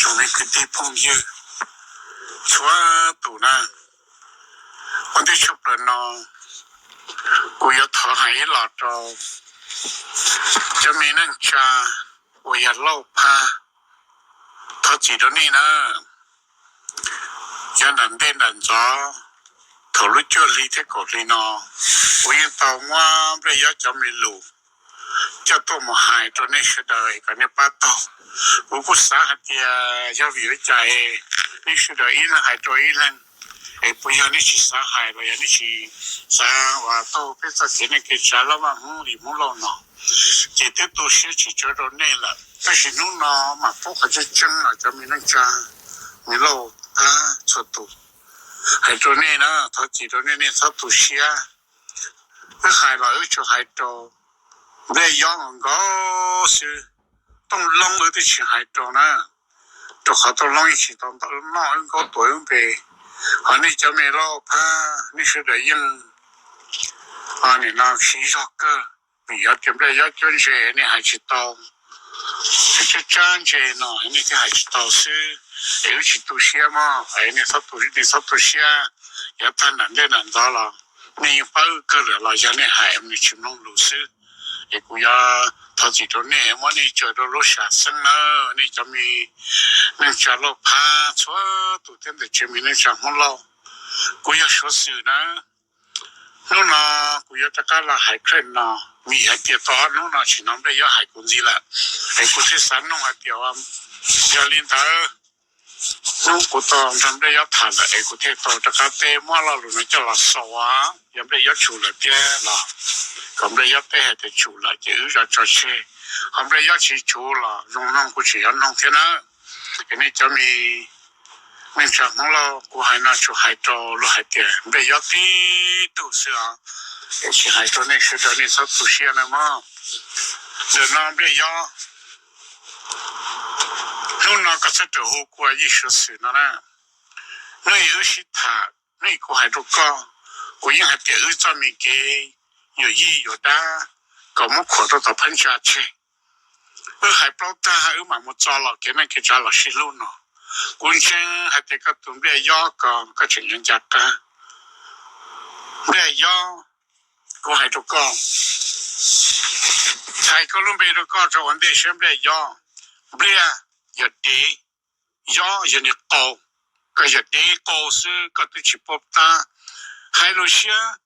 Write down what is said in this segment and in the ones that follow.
Tus me kwv tij phooj ywg txhua tus na, ua ntej tshaj plaws no kuv yuav thov hais ib los rau cov me neej tsa uas yog Lauj Phab, thov txim rau nej na. Yog nram ntej nram ntxov, thaum lub cuaj hli thiab kaum hli no, kuv yeej tau muab Nplij Yob cov me lus coj tuaj mus hais rau nej sawv daws kom nej pab taug. Kuv kuj xav hais tias yog vim li cas nej sawv daws ib leeg hais rau ib leeg, es puas yog nej tsis xav hais los yog nej tsis xav ua taug peb txoj kev neej kev tsa laj maj Hmoob li Hmoob Lauj no, ces twb tu siab tsis tsawg rau nej lawm. Tab sis hnub no mam paub qhov tseeb tseeb los cov me neej tsa, me Lauj Phab txhua tus, hais rau nej na, thov txim rau nej, nej txhob tu siab. Wb hais los wb tsuas hais rau Nplij Yob nkaus nkaus xwb, Tooj Loob wb twb tsis hais rau na, rau qhov Tooj Loob yeej tsis tau noj wb nkaub tuav wb npe. Ho nej cov me Lauj Phab nej sawv daws yeej nim no siv zog kawg, vim yog tias Nplij Yob cuab ntse nej hais tsis tau, tsab tsab ntse no nej thiaj hais tsis tau xwb, es wb tsis tu siab mog, nej txhob tu siab. Yog tag nram ntej nram ntxov los nej yeej pab wb kawg lawm los yog nej hais nws tsis mloog lus xwb. Es kuv yuav thov txim rau nej, muab nej tso rau lub sam xeeb nawb, nej cov me neej tsa Lauj Phab txhua tus thiab ntawm tsev me neej tsa Hmoob Lauj. Kuv yog Suav Xwm na, hnub no kuv yuav rov qab los hais clip no, vim hais tias tau ob hnub no tsis hnov Nplij Yob hais kuv ntxiv lawm, es kuv thiaj xav nug hais tias yog li ntawd, hnub kuv tau nrog Nplij Yob tham lawm es kuv thiaj tau rov qab teb, muab lo lus no coj los xaus. Yog Nplij Yob tsum lawm thiab los kom Nplij Yob teb hais tias tsum lawm ces wb zov tso tseg, ho Nplij Yob tsis tsum los zoo mloog kuv tseem yuav mloog thiab na. Es nej cov me neej tsa Hmoob Lauj, kuv hais no tsuas hais rau luag hais tias Nplij Yob tib tug xwb os, es tsis hais rau nej sawv daws, nej txhob tu siab nawb mog. Ntawm no Nplij Yob, hnub no koj txhob rawm hu kuv ua Yij Suav Xwm no na. Hnub ib wb sib tham, hnub ib kuv hais rau koj, kuv yeej hais tias wb txoj me kev yuav yij yuav dab kom muab khuam rau tom phab ntsa tseg. Wb hais plaub tag wb mam mus txo los kev neej kev tsa los sib hlub no. Kuv ntseeg hais tias koj tus Nplij Yob ko koj tseem yuav nco qab. Nplij Yob, kuv hais rau koj, txhais koj lub npe rau koj rau ua ntej saib Nplij Yob. Nplij yog dev, Yob yog niag qau, koj yog dev qau xwb koj twb tsis paub tab. Hais lus siab,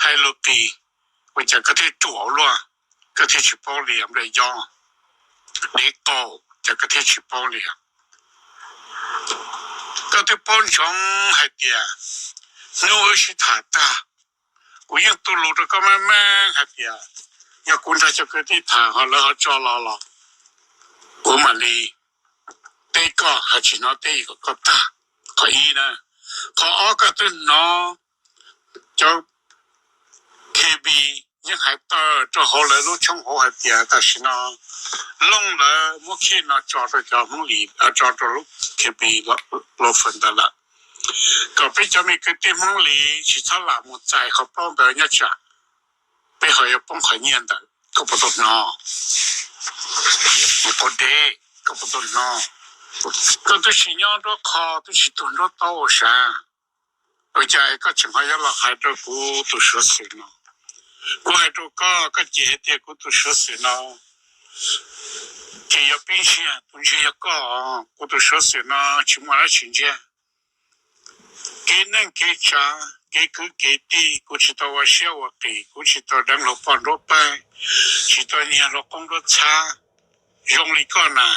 hais lus qis, ua cas koj thiaj ruam ua luaj, koj thiaj tsis paub li Nplij Yob. Dev qau, cas koj thiaj tsis paub li. Koj twb paub ntsoov hais tias hnub wb sib tham tag, kuv yeej tu lus rau koj meej meej hais tias yog kuv nrog cov kwv tij tham ho lawv ho tso los los kuv mam li teb koj, ho tsis hnov teb kom koj tag. Qhov ib na. Qhov ob, koj twb hnov cov KB yeej hais tawm rau hauv lawv lub tshoob hauv hais tias tam sim no Looj lawv muab khej no tso rau cov Hmoob Lis, tso rau lub KB Law Firm ntawd lawm, kom peb cov me kwv tij Hmoob Lis tsis txhob lam mus txais qhov plaub ntawd nyob tsam peb ho yuav poob qhov nyiaj ntawd. Koj puas tau hnov? Qau dev, koj puas tau hnov? Koj twb tsis nyob nruab qho, twb tsis tuag nruab taub ua sav, ua cas koj tseem ho yuav los hais rau kuv tus Suav Xwm no? Kuv hais rau koj, koj cem hais tias kuv tus Suav Xwm no ces yog pib ntsiag, tus ntsiag yog koj. Kuv tus Suav Xwm no tsis muaj dab tsi ntsiag. Kev neej kev tsav, kev kwv kev tij, kuv tsis tau ua siab ua qis, kuv tsis tau deev luag poj nruab pawg, tsis tau nyiag luag qoob nruab txhab zoo li koj na.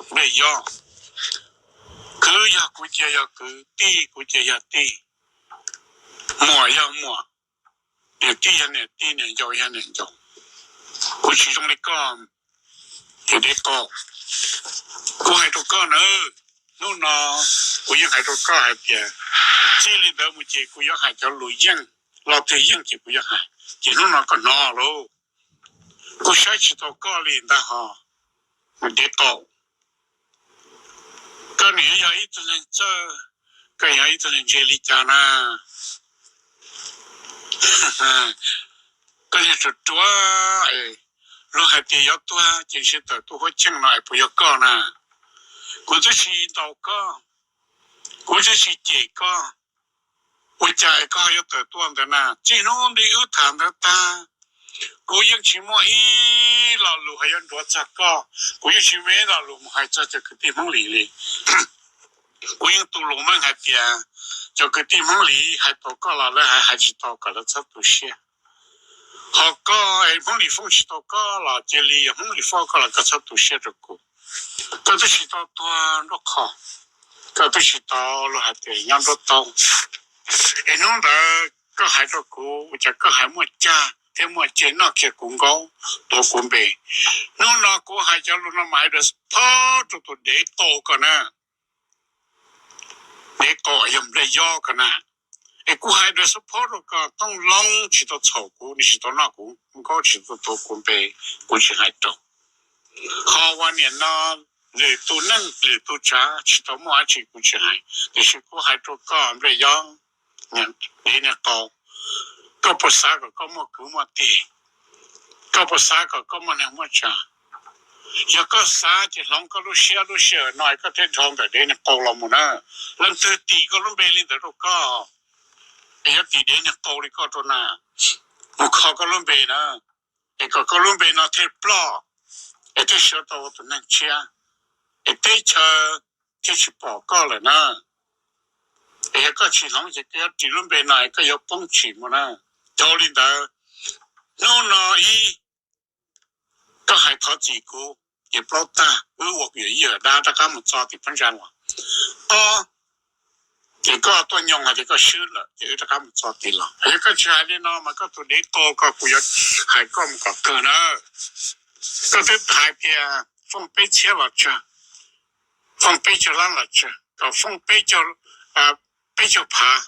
Nplij Yob, kwv yog kuv cia yog kwv, tij kuv cia yog tij, muam yog muam, niam tij yog niam tij, niam yau yog niam yau. Kuv tsis zoo li koj, ces dev qau. Kuv hais rau koj na, hnub no kuv yeej hais rau koj hais tias txij li ntawd mus ces kuv yuav hais cov lus yeej, lo twg yeej ces kuv yuav hais, ces hnub no koj hnov lauj. Kuv saib tsis taus koj li ntag ho, dev qau. Koj nim yog ib tug neeg txawj, koj yog ib tug neeg ntse li cas na? Koj niag ruam ruam, luag hais tias yuav tuag ces ntshe tawm tuaj huab cheej no es puas yog koj na? Kuv twb tsis ntaus koj, kuv twb tsis cem koj, ua cas koj yuav tawm tuaj ntawd na? Txij hnub nti wb tham ntawd tag, kuv yeej tsis muaj ib lo lus hais yuav nruav txog koj, kuv yeej tsis muaj ib lo lus mus hais txog cov kwv tij Hmoob Lis li. Kuv yeej tu lus meej hais tias cov kwv tij Hmoob Lis hais tau koj los lawv hais, hais tsis tau kom lawv txhob tu siab. Ho koj es Hmoob Lis foob tsis tau koj los cia li, yog Hmoob Lis foob koj los koj txhob tu siab rau kuv. Koj twb tsis tau tuag nruab qho, koj twb tsis tau luag hais tias nyob nruab taub. Es hnub ntawd koj hais rau kuv ua cas koj hais muaj cag thiab muaj ceg noj kiag kuv nkaub, tuav kuv npe. Hnub no kuv hais cov lus no mas hais dua xub phob rau tus dev qau ko na, dev qau yog nplej yob ko na. Es kuv hais dua xub phob rau koj, Tooj Loob tsis tau txhaum kuv, nws tsis tau noj kuv nkaub, tsis tau tuav kuv npe, kuv tsis hais rau. Ho ua niam no, lwm tus neej lwm tus tsav tsis tau muaj dab tsi kuv tsis hais, tiam sis kuv hais rau koj nplej yob, dev niag qau, koj puas xav kom koj muaj kwv muaj tij? Koj puas xav kom koj muaj neeg muaj tsav? Yog koj xav ces hloov koj lub siab, lub sij hawm no koj thiaj dhau ntawm dev niag qau los mus na. Leej twg tis koj lub npe li ntawd rau koj, es yuav tis dev niag qau li koj rau na, mus kho koj lub npe na, es kom koj lub npe no thiaj ploj, es thiaj siv tau ua tus neeg tshiab, es teb chaws thiaj tsis pom koj lawm na. Es yog koj tsis hloov ces koj yuav ris lub npe no es koj yuav poob tsim mus na. Rau li ntawd, hnub no ib, koj hais thov txim kuv, ces plaub tag wb ua yawm yij yawm dab rov qab mus txo tim phab ntsa los. Ob, ces koj tuaj nyoog hais tias koj swb lawm ces wb rov qab mus txo tim los. Yog koj tsis hais li no mas koj tus dev qau ko kuv yuav hais koj mus kom kawg na. Koj twb hais tias fooj peb txhiab los tsawg, fooj peb caug lab los tsawg, kom fooj peb caug phav,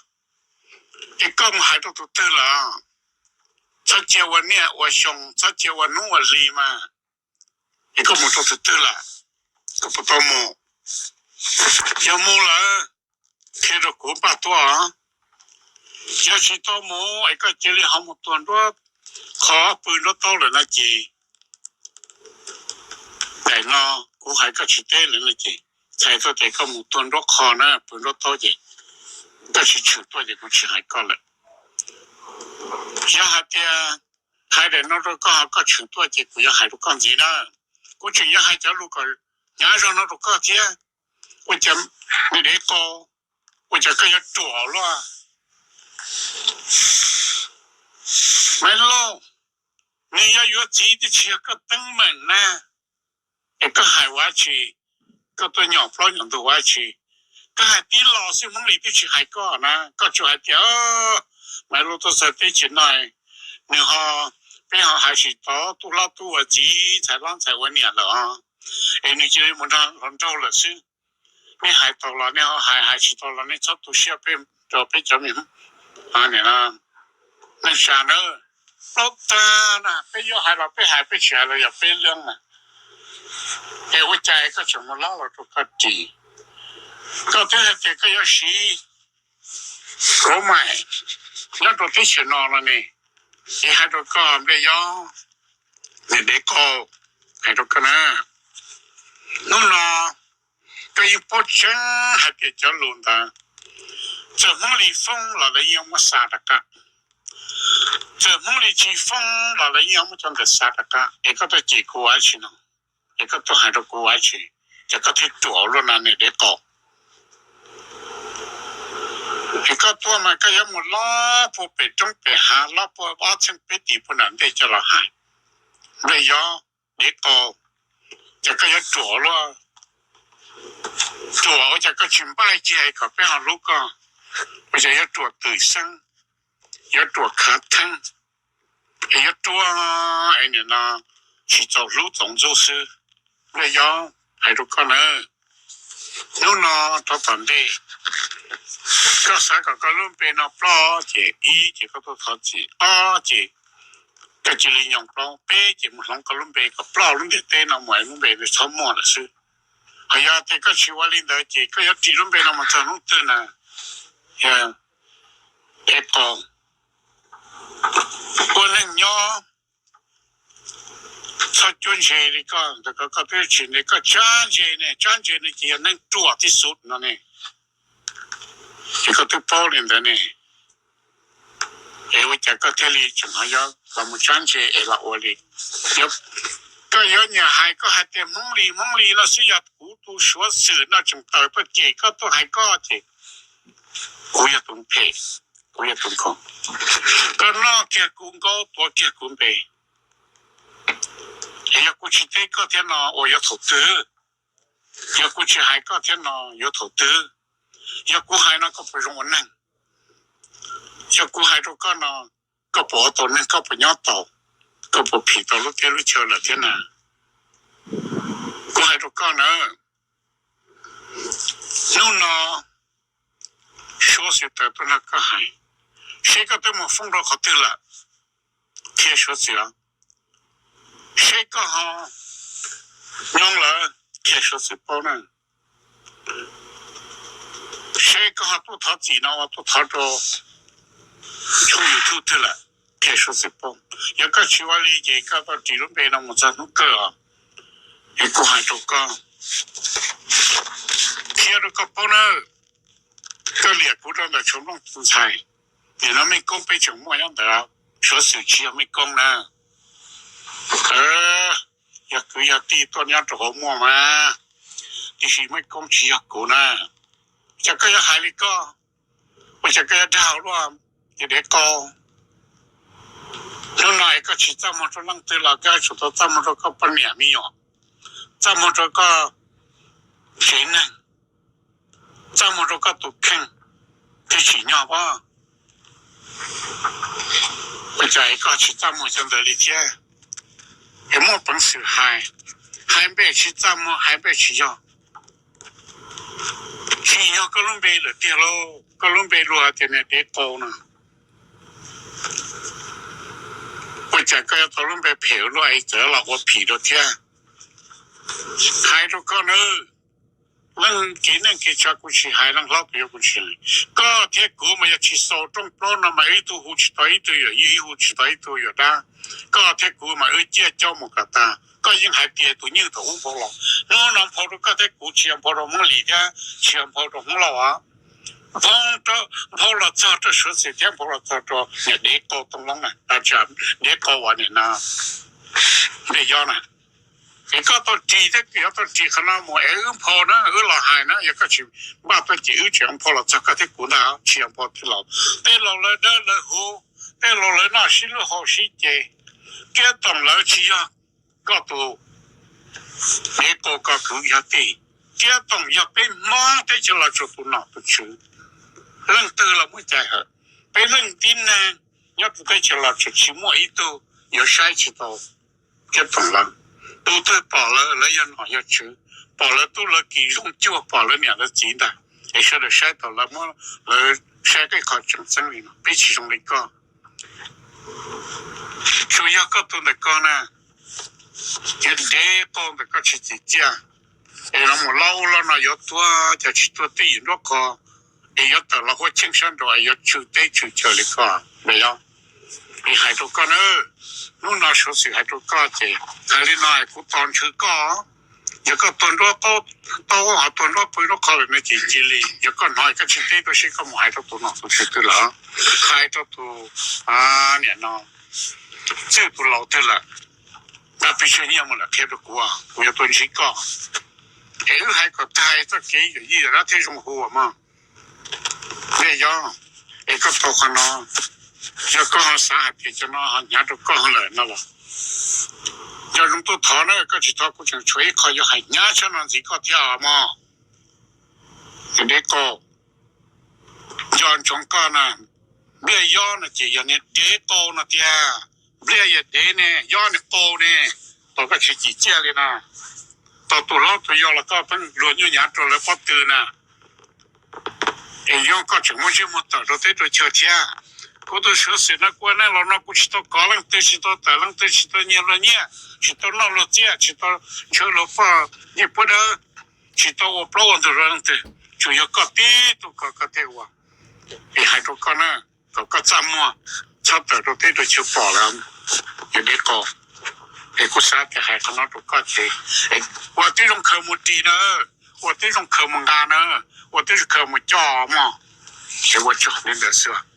es koj mus hais rau tus twg lawm? Txhob cia ua niaj ua xyoo, txhob cia ua hnub ua hli mas. Es koj mus rau tus twg lawm? Koj puas tau mus? Yog mus lawm, qhia rau kuv npaj tuaj. Yog tsis tau mus es koj cia li ho mus tuag nruab qho pw nruab taub lawm no ces, daim no kuv hais koj tsis teb lawm no ces, txhais tau tias koj mus tuag nruab qho na pw nruab taub ces, koj tsis tshwm tuaj ces kuv tsis hais koj lawm. Yog hais tias hais daim no rau koj, koj tshwm tuaj ces kuv yuav hais rau koj ntxiv na. Kuv tseem yuav hais cov lus kom hnyav zog no rau koj thiab. Ua cas nws dev qau, ua cas koj yuav ruam luaj? Maiv Lauj, nws yog yuav txiv twb tsis yog koj teeb meem na. Es koj hais ua dab tsi? Koj tuaj nyom plaub nyom ntug ua dab tsi? Koj hais tib lo xwb, Hmoob Lis twb tsis hais koj na, koj tsuas hais tias Maiv Lauj tuaj txog teb chaws no, nws ho, peb ho hais tsis tau, tub hlob tub ua txiv, ntxhais hlob ntxhais ua niam lawm os, es nws cia li mus nrog hluas nraug lawm xwb. Nej hais tau los nej ho hais, hais tsis tau los nej txhob tu siab peb, rau peb cov me neeg sa na. Plaub tag na, peb yuav hais los peb hais, peb tsis hais los yog peb leej na. Es ua cas koj tseem mus lob los rau koj ris? Koj twb hais tias koj yuav siv kauv mais nyob rau teb chaws no los ne. Es hais rau koj nplej yob, niam dev qau, hais rau koj na, hnub no koj yeej paub tseeb hais tias cov lus ntawd, txawm Hmoob Lis foob los lawv yeej muab xa rov qab, txawm Hmoob Lis tsis foob los lawv yeej muab cov ntawd xa rov qab. Es koj tuaj cem kuv ua dab tsi no? Es koj tuaj hais rau kuv ua dab tsi? Ces koj thiaj ruam luaj na niam dev qau. Es koj tuaj mas koj yuav mus lob puag pem roob pem hav, lob puag ob txheej peb tis puag nram ntej coj los hais. Nplej yob, dev qau, ces koj yuav ruam luaj. Ruam ua cas koj tsis npaj kiag kom peb ho hlub koj? Ua cas yuav ruam twm xeeb, yuav ruam khav theeb, es yuav ruam es nim no tsis txaus hlub txaus ntxub xwb. Nplej yob, hais rau koj na, hnub no rov tom ntej, koj xav kom koj lub npe no ploj ces ib ces koj tuaj thov txim, ob ces koj cia li nyoog plaub, peb ces mus hloov koj lub npe kom ploj lub ntiaj teb no mus es lub npe txhob muaj lawm xwb. Ho yog tias koj tsis ua li ntawd ces koj yuav ris lub npe no mus txog hnub twg na? Dev qau, ua neeg nyob txhob cuab ntse li koj ntawd, koj twb tsis ntev koj tsab ntse ne, tsab ntse ne ces yog neeg ruam tib xub no ne. Ces koj twb paub li ntawd ne, es ua cas koj thiaj li tseem ho yuav los mus tsab ntse es los ua li? Koj yuav nyiam hais koj hais tias Hmoob li Hmoob li no xwb, yog kuv tus Suav Xwm no tseem tawm tuaj cem koj tuaj hais koj ces kuv yog tus phem, kuv yog tus nkauj, koj noj kiag kuv nkaub tuav kiag kuv npe. Es yog kuv tsis teb koj thiab no uas yuav thaum twg? Yog kuv tsis hais koj thiab no yuav thaum twg? Yog kuv hais no koj puas zoo ua neeg? Yog kuv hais rau koj no koj puas ua tau neeg, koj puas nyob tau, koj puas phim tau lub teb lub chaw lawm thiab na? Kuv hais rau koj na, hnub no Suav Xwm tawm tuaj nrog koj hais, seb koj twb mus foob rau qhov twg lawm, qhia Suav Xwm. Seb koj ho nyob lawm, qhia Suav Xwm paub na. Seb koj ho tuaj thov txim no uas tuaj thov rau tshooj YouTube twg lawm, qhia Suav Xwm paub. Yog koj tsis ua li ces koj tau ris lub npe no mus txog hnub kawg os. Es kuv hais rau koj, qhia rau koj paub na, koj liam kuv rau ntawm tshuav nplooj tus ntxhais, nim no mej koob peb tseem muaj nyob ntawd, Suav Xwm tsis yog mej koob na. Yog kwv yog tij tuaj nyob rau hauv muaj mas, tiam sis mej koob tsis yog kuv na. Cas koj yuav hais li koj? Ua cas koj yuav dag luaj ces dev qau? Hnub no es koj tsis txaj muag rau leej twg los koj tsum tau txaj muag rau koj poj niam me nyuam, txaj muag rau koj tsev neeg, txaj muag rau koj tus kheej thiaj tsim nyog pob. Ua cas es koj tsis txaj muag cov ntawd li thiab? Es muaj peev xwm hais, hais npe tsis txaj muag, hais npe tsis yog, tsim nyog koj lub npe lawm tiag lauj. Koj lub npe luag tias niag dev qau no. Ua cas koj yuav tau lub npe phem luaj es txawm los ua phim rau thiab? Hais rau koj nawb, leej kev neej kev tsav kuv tsis hais, leej hlob kuv yuav kuv tsis hais. Koj thiab kuv mas yog tsis xaus rooj plaub no mas ib tug hu tsis tau ib tug yuam yij, ib hu tsis tau ib tug yuam dab. Koj thiab kuv mas wb ciaj cob mus kom tag. Koj yeej hais tias tus nyiaj thaum ub nphau los, hnub no nphau rau koj thiab kuv, tsis yog nphau rau Hmoob Lis thiab tsis yog nphau rau Hmoob Lauj os. Nphau, nphau los txog rau Suav Xwm thiab nphau los txog rau niam dev qau Tooj Loob na, dev qau uas nim no npe yob na. Es koj tau ris thiab kuv yuav tau ris qhov no mus es wb nphau na, wb los hais na. Yog koj tsis npaj tuaj ces wb tseem nphau los txog koj thiab kuv ntag, tsis yog nphau tej laus. Tej laus lawv dawb lawv huv, tej laus lawv noj sib hlub haus sib ce. Kiab Toom lawv tsis yog koj tus dev qau, koj kwv yog tij. Kiab Toom yog peb Hmoob teb chaws Los Tsuas tus nom tus tswv, leej twg los muaj cai hawm. Peb leej tib neeg nyob rau teb chaws Los Tsuas tsis muaj ib tug yuav saib tsis tau Kiab Toom lawv. Tus twg pom lawv, lawv yog nom yog tswv, pom lawv tub lawv ki zoo cuag pom lawv niam lawv txiv ntag. Es sawv daws saib tau, lawv muab lawv saib tej qhov tseem tseeb li no, peb tsis zoo li koj. Tsuas yog koj tus ntawm koj na, yog dev qau ntawm koj tsis txim txiaj, es los mus loj ub loj no yuav tuag ces tsis tuag twj ywm nraub qaum, es yuav tawm los huab cheeb sab nraud es yuav tsw teb tsw chaw li koj, Npe Yob. Es hais rau koj na, hnub no Suav Xwm hais rau koj ces hais li no es kuv tos ntshaw koj. Yog koj tuag nruab qaub, tau ho tuag nruab pw nruab qhov lawm no ces cia li, yog koj hnov koj tsis teb rau seb koj mus hais rau tus nom tus tswv twg lawm, hais rau tus niam no, txwj tus laus twg lawm, nqa pes tsawg nyiaj mus lawm qhia rau kuv, kuv yuav tuaj ntsib koj. Es wb hais kom tag txoj kev yawm yij yawm dab thiaj zoo hu mog. Npe Yob, es koj tau qhov no, yog koj ho xav hais tias cov no ho hnyav rau koj lawm no los, nco ntsoov tuaj thov na, koj tsis thov kuv tseem tshuav ib qho yuav hais hnyav tshaj no ntxiv koj thiab os mog. Dev qau, nco ntsoov koj na, Npliaj Yob no ces yog niag dev qau no tiag. Npliaj yog dev ne, Yob niag qau ne, tos koj tsis txim txiaj li na. Tos tus hlob tus yau los koj pheej luag nyuaj nyav rau lawv pob tw na. Es yog koj tseem muaj ntsej muag tawm rau teb rau chaw thiab. Kuv tus Suav Xwm no kuv ua neej los no kuv tsis tau kov leej twg, tsis tau tawm leej twg, tsis tau nyiag luag nyiaj, tsis tau noj luag txiaj, tsis tau ntshaw luag poj nyiaj puab dawb, tsis tau ua plaub ua ntug rau leej twg, tsuas yog koj tib tug kov koj thiaj ua. Es hais rau koj na, kom koj txaj muag, txhob tawm rau teb rau chaw pom lawm, yog dev qau. Es kuv xav tias hais qhov no rau koj ces ua tib zoo khaws mus ris na, ua tib zoo khaws mus nqa na, ua tib zoo khaws mus coj mog. Ces ua tsaug li ntawd xwb.